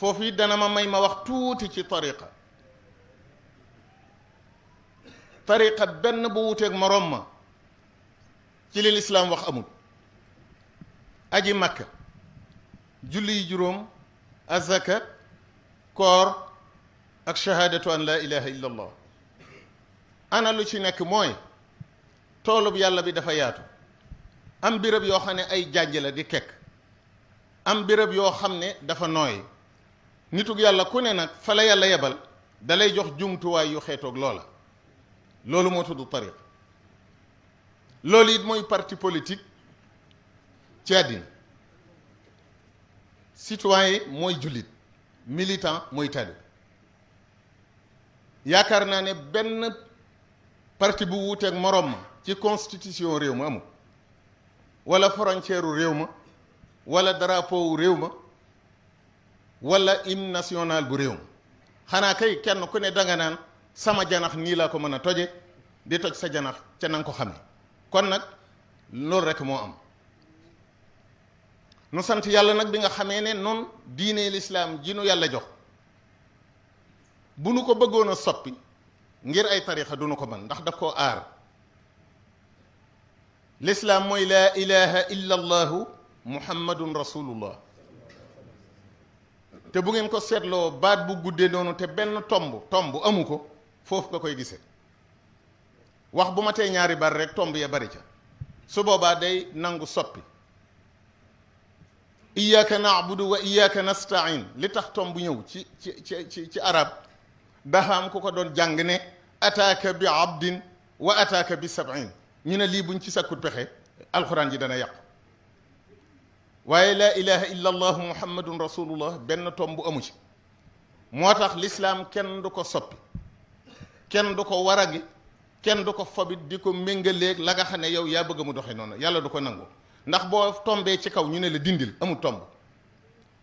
foofu it dana ma may ma wax tuuti ci tariqa benn bu wuteeg moroom ma ci li lislaam wax amul. aji makka, julli yi juróom, azaka, koor ak shahaadatu an laa ilaha illa allah. ana lu ci nekk mooy toolub yàlla bi dafa yaatu, am béréb yoo xam ne ay jànj la di kekk, am béréb yoo xam ne dafa nooy. nitug yàlla ku ne nag fa la yàlla yebal dalay jox jumtuwaay yu xeetoog loola. loolu moo tudd tariq. loolu it mooy parti politique ci àddina. citoyen mooy jullit, militant mooy talib. yaakaar naa ne benn parti bu wuuteeg moroom ma ci constitution réew ma amul, wala frontière u réew ma, wala drapeau wu réew ma, wala hymne national bu réew ma. xanaa kay kenn ku ne danga naan sama janax nii laa ko mën a toje, di toj sa janax ca nanga ko xamee. kon nag loolu rek moo am. nu sant yàlla nag bi nga xamee ne noonu diine lislaam ji nu yàlla jox bu nu ko bëggoon a soppi ngir ay tarixa du nu ko mën, ndax daf koo aar. lislaam mooy laa ilaha illa allahu muhammadun rasulullah. te bu ngeen ko seetloo baat bu guddee noonu te benn tomb amu ko, foofu nga koy gisee. wax bu ma tee ñaari bar rek tomb ya bari ca, su boobaa day nangu soppi. iyyaka na'budu wa iyyaka nasta'in li tax tomb ñëw ci arab dafa am ku ko doon jàng ne ataaka bi abdin wa ataaka bi sab'in. ñu ne lii buñ ci sakkut pexe alxuraan ji dana yàqu. waaye laa ilaha illa allah muhammadun rasulullah benn tomb amu ci. moo tax lislaam kenn du ko soppi, kenn du ko waragi, kenn du ko fobit di ko méngaleeg la nga xam ne yow yaa bëgg mu doxe noonu. yàlla du ko nangu, ndax boo tombee ci kaw ñu ne la dindil, amul tomb.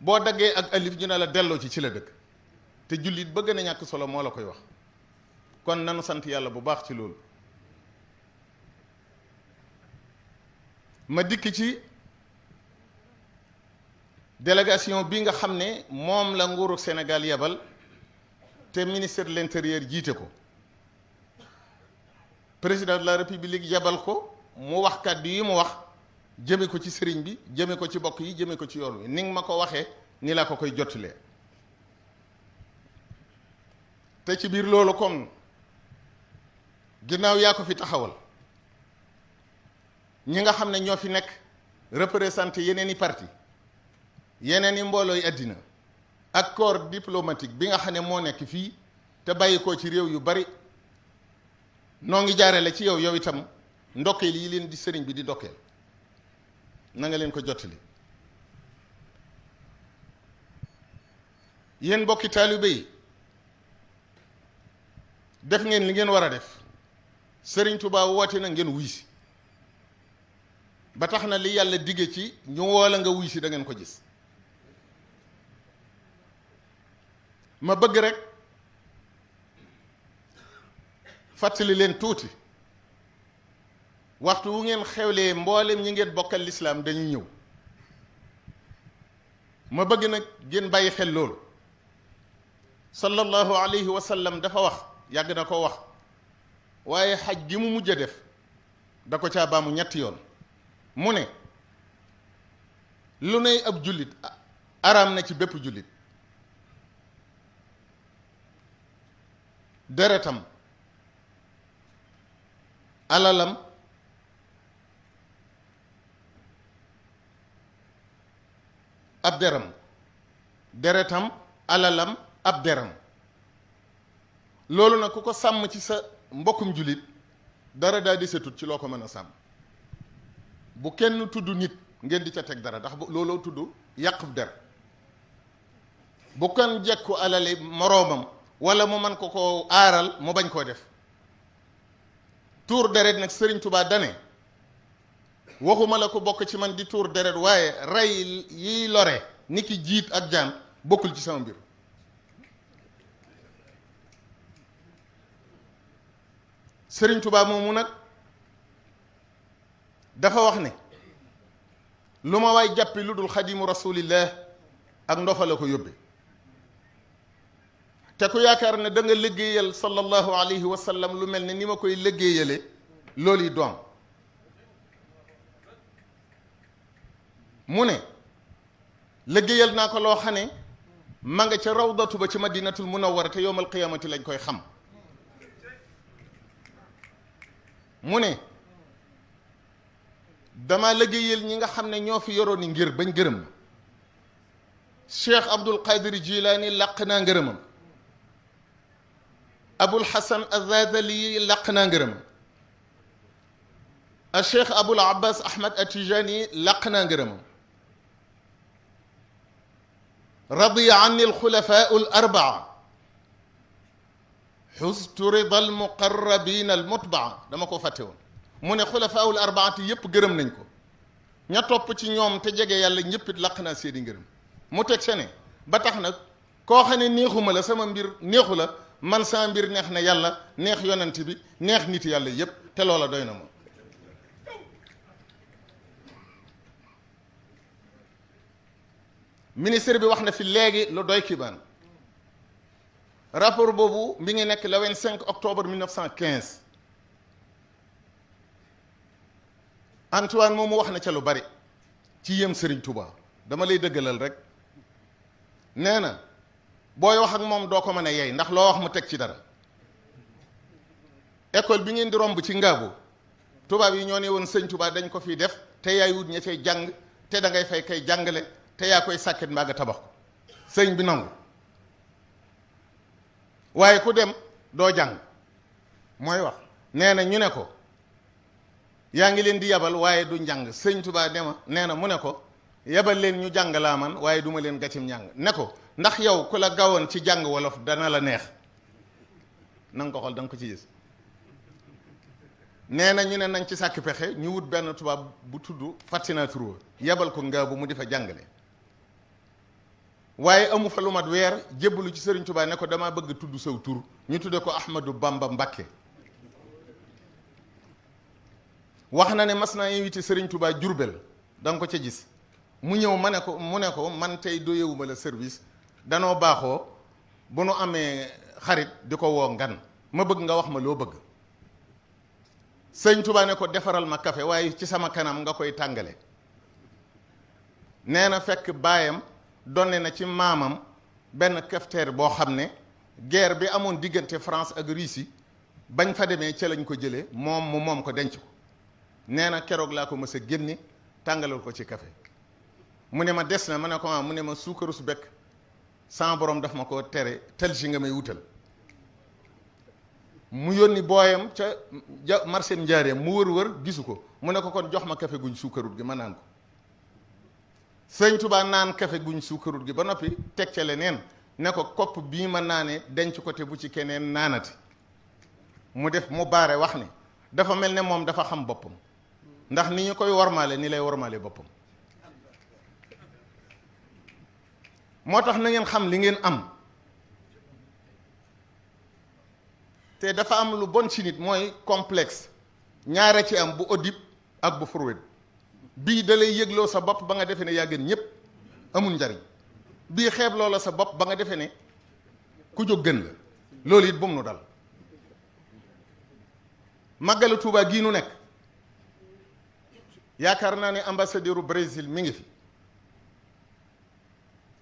boo daggee ak alif ñu ne la delloo ci la dëkk. te jullit bëgg na ñàkk solo moo la koy wax. kon nanu sant yàlla bu baax ci loolu. ma dikk ci délégation bi nga xam ne moom la nguuru Sénégal yebal te ministère de l'intérieur jiite ko. président de la république yebal ko mu wax kàddu yi mu wax jëme ko ci sëriñ bi, jëme ko ci bokk yi, jëme ko ci yoon wi. ni nga ma ko waxee ni laa ko koy jottalee. te ci biir loolu comme ginnaaw yaa ko fi taxawal, ñi nga xam ne ñoo fi nekk représenté yeneen i parti, yeneen i mboolooy àddina ak corps diplomatique bi nga xam ne moo nekk fii te bàyyi ko ci réew yu bari, noo ngi jaarale ci yow itam ndokkeel yi leen di sëriñ bi di ndokkeel, na nga leen ko jottali. yéen mbokki taalibe yi, def ngeen li ngeen war a def. sëriñ Tuubaa woote na ngeen wuy si, ba tax na li yàlla digge ci ñu woola nga wuy si da ngeen ko gis. ma bëgg rek fàttali leen tuuti, waxtu wu ngeen xewlee mboolem ñi ngeen bokkal lislaam dañuy ñëw. ma bëgg nag ngeen bàyyi xel loolu. sallallahu alayhi wa sallam dafa wax, yàgg na ko wax, waaye xaj gi mu mujj a def da ko caa baamu ñetti yoon. mu ne lu nay ab jullit araam na ci bépp jullit, deretam, alalam, ab deram, deretam, alalam, ab deram. loolu nag ku ko sàmm ci sa mbokkum jullit dara daa desetut ci loo ko mën a sàmm. bu kenn tudd nit ngeen di ca teg dara, ndax looloo tudd yàqub der. bu kenn jekku alali moroomam wala mu man ko aaral mu bañ koo def. tuur deret nag Sëriñ Tubaa dane waxuma la ko bokk ci man di tuur deret, waaye rey yiy lore ni ki jiit ak jaan bokkul ci sama mbir. Sëriñ Tubaa moomu nag dafa wax ne lu ma waay jàppi lu dul xadimu rasulillah ak ndofa la ko yóbbe. te ku yaakaar ne da nga liggéeyal sallallahu alayhi wa sallam lu mel ne ni ma koy liggéeyale loolu yi doom mu ne liggéeyal naa ko loo xam ne ma nga ca rawdatu ba ci madinatul munawwara te yowmal qiyamati lañ koy xam mu ne dama liggéeyal ñi nga xam ne ñoo fi yoroon ni ngir bañ gërëm cheikh abdul qadir jilaani làq naa ngërëmam abul hasan azazali làq naa ngërëmam a cheikh abul abbas ahmad atijani làq naa ngërëmam radiya anni alxulafaa alarbaa xustu rida almuqarrabina almutbaa dama ko fàtte woon mu ne xulafaa alarbaati yépp gërëm nañ ko ña topp ci ñoom te jege yàlla ñëppit laq naa seeni ngërëm mu teg se ne ba tax nag koo xam ne neexuma la sama mbir neexu la man sama mbir neex na yàlla neex yonent bi neex nit yàlla yépp te loola doy na moom ministre bi wax na fi léegi lu doy kibaan rapport boobu mi ngi nekk le 25 octobre 1915 Antoine moomu wax na ca lu bari ci yëm Serigne Touba dama lay dëggalal rek nee na booy wax ak moom doo ko mën a yey ndax loo wax mu teg ci dara école bi ngeen di romb ci Ngaabu tubaab yi ñoo ne woon sëñ Touba dañ ko fiy def te yaay wut ña cay jàng te da ngay fay kay jàngale te yaa koy sàkket mbaa nga tabax ko sëñ bi nangu waaye ku dem doo jàng mooy wax nee na ñu ne ko yaa ngi leen di yabal waaye du njàng sëñ Tuubaa dema nee na mu ne ko yabal leen ñu jàng laa man waaye duma leen gàccim njàng ne ko ndax yow ku la gawoon ci jàng wolof dana la neex na nga ko xool da nga ko ci gis nee na ñu ne nañ ci sàkk pexe ñu wut benn tubaab bu tudd Fatina Touré yabal ko Ngaabu mu di fa jàngale waaye amu fa lu mat weer jébbalu ci Sëriñ Tuubaa ne ko dama bëgg tudd saw tur ñu tudde ko Ahmadou Bamba Mbakke wax na ne mas naa invité Sëriñ Tuubaa Jurbel da nga ko ca gis mu ñëw mu ne ko man tey doyewuma la service danoo baaxoo bu nu amee xarit di ko woo ngan ma bëgg nga wax ma loo bëgg Sëriñ Tuubaa ne ko defaral ma café waaye ci sama kanam nga koy tàngale nee na fekk baayam donne na ci maamam benn cafetière boo xam ne guerre bi amoon diggante France ak Russie bañ fa demee ca lañ ko jëlee moom ko denc ko nee na keroog laa ko mës a génne tàngalal ko ci café mu ne ma des na ma ne ko mu ne ma suukaru su bekk sama borom daf ma ko tere tel si nga may wutal mu yónni booyam ca marché njaareem mu wër gisu ko mu ne ko kon jox ma café guñ suukarut gi ma naan ko Sëñ Tuubaa naan café guñ suukarut gi ba noppi teg ca leneen ne ko kopp bii ma naane denc ko te bu ci keneen naanati mu def mu baare wax ne dafa mel ne moom dafa xam boppam ndax ni ñu koy wormaale ni lay wormaale boppam moo tax na ngeen xam li ngeen am te dafa am lu bon ci nit mooy complexe ñaare ci am bu Oedipe ak bu Freud bii da lay yëgloo sa bopp ba nga defee ne yaa gën ñépp amul njariñ bii xeeb loola sa bopp ba nga defee ne ku jóg gën la loolu it bu mu nu dal màggalu Tuubaa gii nu nekk yaakaar naa ne ambassadeur u Brésil mi ngi fi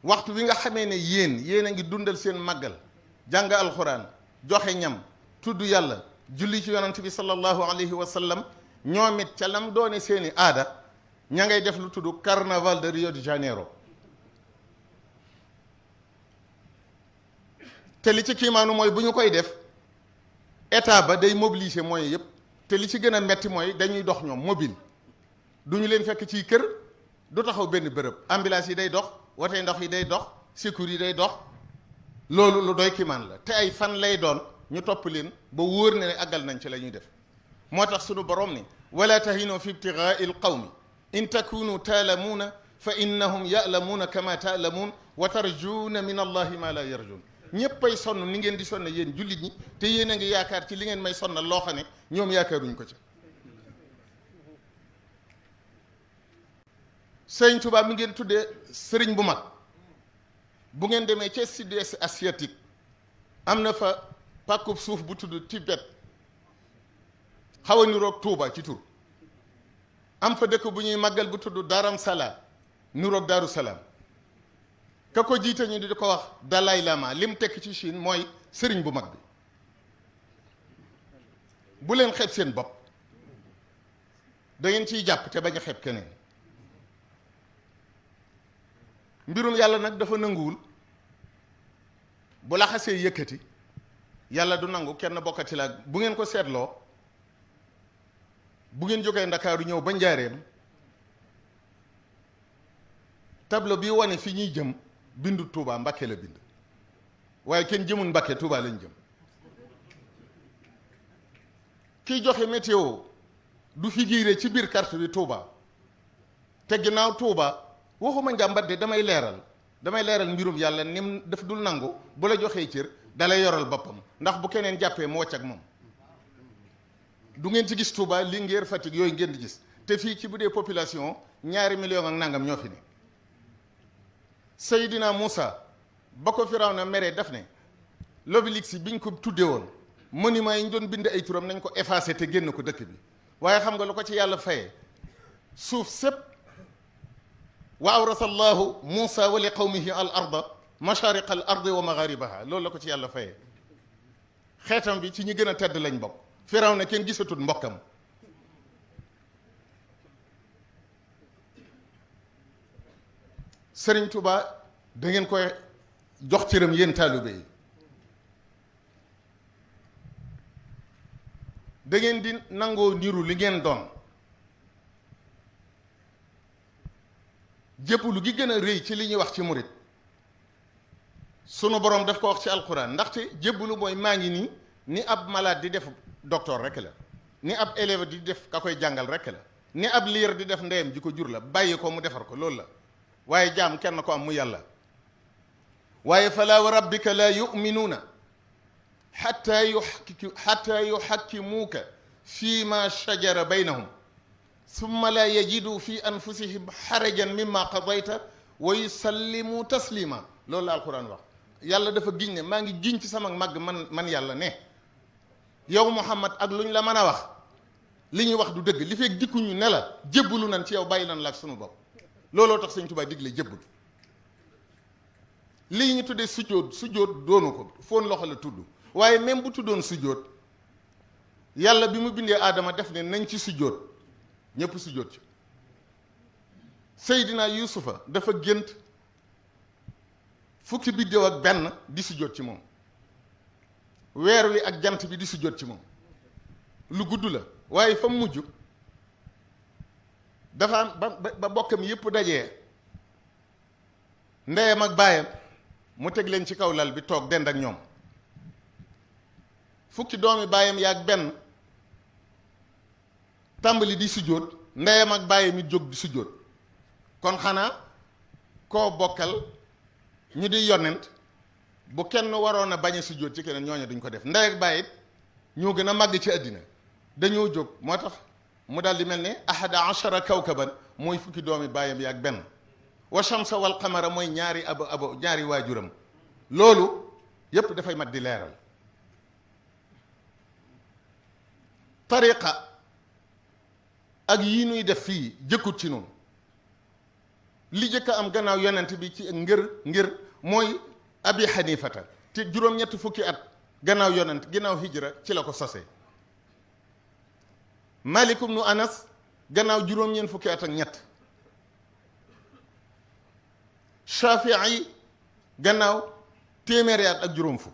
waxtu wi nga xamee ne yéen a ngi dundal seen màggal jàng alxuraan joxe ñam tudd yàlla julli ci yonent bi sallallahu alayhi wa sallam ñoom it ca lam doone seeni aada ña ngay def lu tudd carnaval de Rio de Janeiro te li ci kiimaanu mooy bu ñu koy def état ba day mobiliser moyens yëpp te li ci gën a metti mooy dañuy dox ñoom mobile du ñu leen fekk ci kër du taxaw benn bërëb ambulance yi day dox wote ndox yi day dox secours yi day dox loolu lu doy kiimaan la te ay fan lay doon ñu topp leen ba wóor ne àggal nañ ci la ñuy def moo tax sunu borom ni wala tahinu fi ibtigaai l qawmi in takunu taalamuuna fa innahum yalamuuna kama taalamuun wa tarjuuna min allahi ma la yarjuun ñéppay sonn ni ngeen di sonn yéen jullit ñi te yéen a ngi yaakaar ci li ngeen may sonnal loo xam ne ñoom yaakaaruñ ko ci Sëriñ Tuubaa mi ngeen tuddee sëriñ bu mag bu ngeen demee ca sud-est asiatique am na fa pàkkub suuf bu tudd Tibet xaw a niroog Tuuba ci tur am fa dëkk bu ñuy màggal bu tudd Daram Sala niroog Daaru Salaam ka ko jiite ñu di ko wax Dalai Lama lim tekk ci Chine mooy sëriñ bu mag bi. bu leen xeeb seen bopp da ngeen ciy jàpp te bañ a xeeb keneen mbirum yàlla nag dafa nanguwul bu la xasee yëkkati yàlla du nangu kenn bokkati la bu ngeen ko seetloo bu ngeen jógee Ndakaaru ñëw ba Njaareem tableau bi wane fi ñuy jëm bindu Touba Mbakke la bind waaye kenn jëmul Mbakke Touba lañ jëm kiy joxe météo du figuré ci biir carte bi Touba te ginnaaw Touba waxuma njàmbat de damay leeral mbirum yàlla nim daf dul nangu bu la joxee cër dalay yoral boppam ndax bu keneen jàppee mu wàcc ak moom du ngeen ci gis Touba Linguère Fatick yooyu ngeen di gis te fii ci bu dee population 2 millions ak nangam ñoo fi ne Seydina Moussa ba ko Firawna mere daf ne l'Obélisque biñ ko tuddee woon monument yi ñu doon bind ay turam nañ ko effacé te génn ko dëkk bi waaye xam nga lu ko ci yàlla fayee suuf sépp wa awrasa llahu Moussa wa li qawmihi al arda mashariqa al ardi wa magharibaha loolu la ko ci yàlla fayee xeetam bi ci ñi gën a tedd lañ bokk Firawna kenn gisatul mbokkam Sëriñ Tuba da ngeen koy jox cëram yéen taalibe yi da ngeen di nangoo niru li ngeen doon jébbalu gi gën a rëy ci li ñuy wax ci murit sunu borom daf ko wax ci alquran ndaxte jébbalu mooy maa ngi nii ni ab malade di def docteur rek la ni ab élève di def ka koy jàngal rek la ni ab liir di def ndeyam ji ko jur la bàyyi ko mu defar ko loolu la waaye jaam kenn ko am mu yàlla waaye falaa wa rabbika laa yuminuuna xatta yuxakkimuuka fi ma shajara baynahum summa laa yajidu fi anfusihim xarajan mimma qadayta wa yusallimu taslima loolu la alquran wax yàlla dafa giñ ne maa ngi giñ ci sama màgg man yàlla ne yow Muhammad ak lu ñu la mën a wax li ñuy wax du dëgg li fekk dikkuñu ne la jébbalu nañ ci yow bàyyi nañ la ak sunu bopp looloo tax Sëñ Tuubaa digle jébbalu lii ñu tuddee sujjóot doonu ko foon loxo la tudd waaye même bu tuddoon sujjóot yàlla bi mu bindee aadama def ne nañ ci sujjóot ñépp sujjóot ci Seydina Yuusufa dafa gént fukki biddéew ak benn di sujjóot ci moom weer wi ak jant bi di sujjóot ci moom lu gudd la waaye fa mujj dafa am ba bokkam yépp dajee ndeyam ak baayam mu teg leen ci kaw lal bi toog dend ak ñoom fukki doomi baayam yaag benn tàmbali di sujjóot ndeyam ak baayam it jóg di sujjóot kon xanaa koo bokkal ñu di yonent bu kenn waroon a bañ a sujjóot ci keneen ñooñu duñ ko def ndey ak baay it ñoo gën a màgg ci àddina dañoo jóg moo tax mu daal di mel ne ahada ashara kawkaban mooy fukki doomi baayam yaag benn wa shamsa wal qamara mooy ñaari ñaari waajuram loolu yépp dafay mat di leeral tariqa ak yii nuy def fii jëkkut ci noonu li jëkk am gannaaw yonent bi ci ngir mooy abi xanifata te juróom-ñetti fukki at gannaaw yonent gannaaw hijra ci la ko sose malikum nu anas gannaaw juróom-ñeent fukki at ak ñett shafii gannaaw téeméeri at ak juróom fukk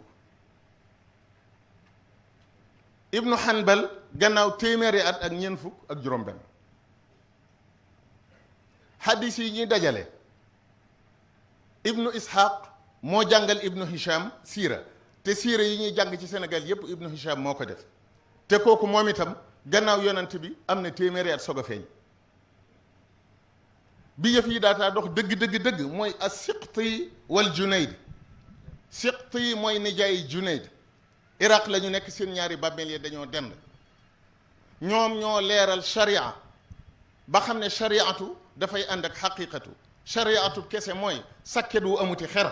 ibnu hanbal gannaaw téeméeri at ak ñeent fukk ak juróom benn hadis yi ñuy dajale ibnu ishaq moo jàngal ibnu hisham siira te siira yi ñuy jàng ci Sénégal yépp ibnu hisham moo ko def te kooku moom itam gannaaw yonent bi am na téeméeri at soog a feeñ bi yëf yi daataa dox dëgg mooy as-Siqti wal Junayd Siqti mooy nijaay Junayd Iraq la ñu nekk seen ñaari bàmmeel yi dañoo dend ñoom ñoo leeral sharia ba xam ne shariatu dafay ànd ak xaqiqatu shariatu kese mooy sakket wu amuti xer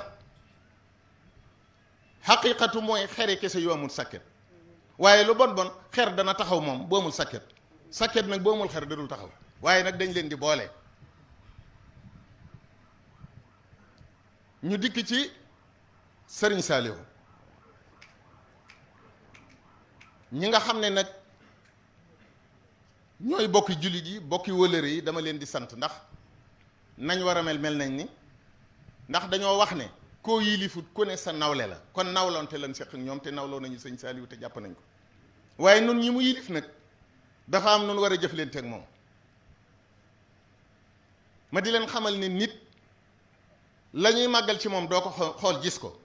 xaqiqatu mooy xere kese yu amul sakket waaye lu bon bon xer dana taxaw moom bu amul sakket sakket nag bu amul xer dadul taxaw waaye nag dañ leen di boole. ñu dikk ci Sëriñ Saalihu ñi nga xam ne nag ñooy bokki jullit yi bokki wëlëre yi dama leen di sant ndax nañ war a mel nañ ni ndax dañoo wax ne koo yilifut ku ne sa nawle la kon nawlonte lan seq ak ñoom te nawloo nañu Sëñ Saalihu te jàpp nañ ko waaye nun ñi mu yilif nag dafa am nun war a jëflante ak moom ma di leen xamal ne nit la ñuy màggal ci moom doo ko xool gis ko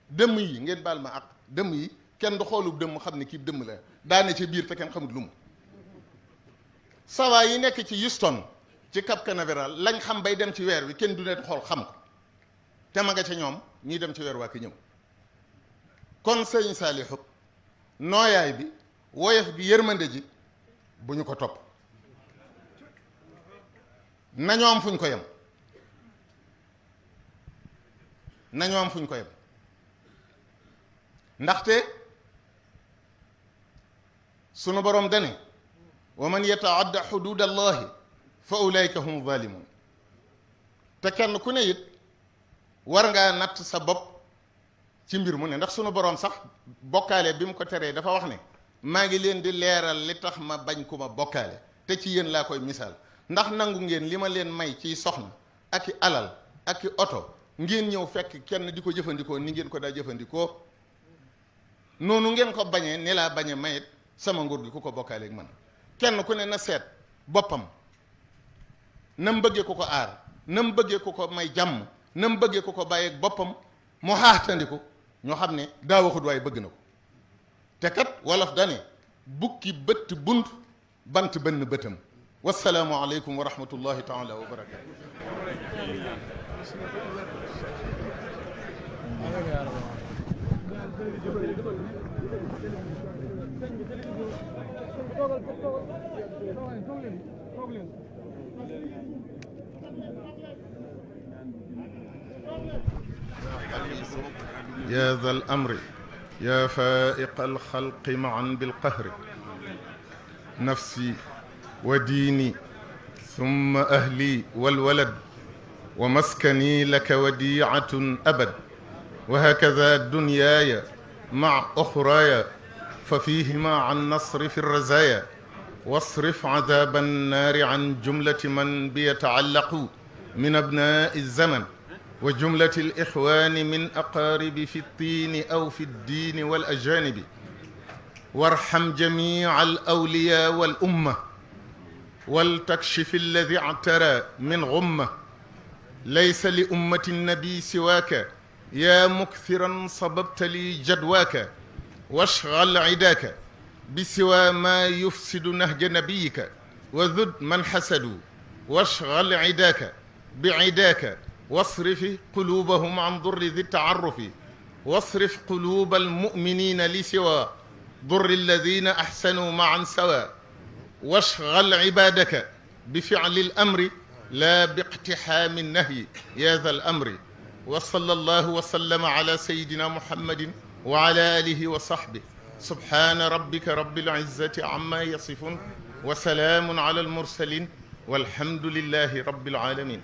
dëmm yi ngeen baal ma ak dëmm yi kenn du xoolub dëmm xam ne kii dëmm la daane ci biir te kenn xamut lu mu sawaa yi nekk ci Houston ci Cap Canaveral lañ xam bay dem ci weer wi kenn du leen xool xam ko te ma nga ca ñoom ñuy dem ci weer waa ki ñëw kon Sëriñ Saalihu nooyaay bi woyof gi yërmande ji bu ñu ko topp nañoo am fuñ ko yem nañoo am fuñ ko yem ndaxte sunu boroom dane wa man yataadda xuduud allahi fa ulaika hum zalimun te kenn ku ne it war ngaa natt sa bopp ci mbir mu ne ndax sunu boroom sax bokkaale bi mu ko teree dafa wax ne maa ngi leen di leeral li tax ma bañ ku ma bokkaale te ci yéen laa koy misaal ndax nangu ngeen li ma leen may ciy soxna ak i alal ak i oto ngeen ñëw fekk kenn di ko jëfandikoo ni ngeen ko daa jëfandikoo noonu ngeen ko bañee ni laa bañe mayit sama nguur gi ku ko bokkaaleeg man kenn ku ne na seet boppam na mu bëggee ku ko aar na mu bëggee ku ko may jàmm na mu bëggee ku ko bàyyeeg boppam mu xaaxtandiku ñoo xam ne daa waxut waaye bëgg na ko te kat wolof dane bukki bëtt bunt bant bënn bëtam wasalaamu aleykum wa rahmatullahi taala wa barakatu يا ذا الأمر يا فائق الخلق معا بالقهر نفسي وديني ثم أهلي والولد ومسكني لك وديعة أبد وهكذا دنياي مع أخراي ففيهما عن نصر في الرزايا واصرف عذاب النار عن جملة من بيتعلق من أبناء الزمن وجملة الإخوان من أقارب في الطين أو في الدين والأجانب وارحم جميع الأولياء والأمة ولتكشف الذي اعترى من غمة ليس لأمة النبي سواك يا مكثرا صببت لي جدواك واشغل عداك بسوى ما يفسد نهج نبيك وذد من حسدوا واشغل عداك بعداك واصرف قلوبهم عن ضر ذي التعرف واصرف قلوب المؤمنين لسوى ضر الذين أحسنوا معا سوى واشغل عبادك بفعل الأمر لا باقتحام النهي يا ذا الأمر وصلى الله وسلم على سيدنا محمد وعلى آله وصحبه سبحان ربك رب العزة عما يصفون وسلام على المرسلين والحمد لله رب العالمين.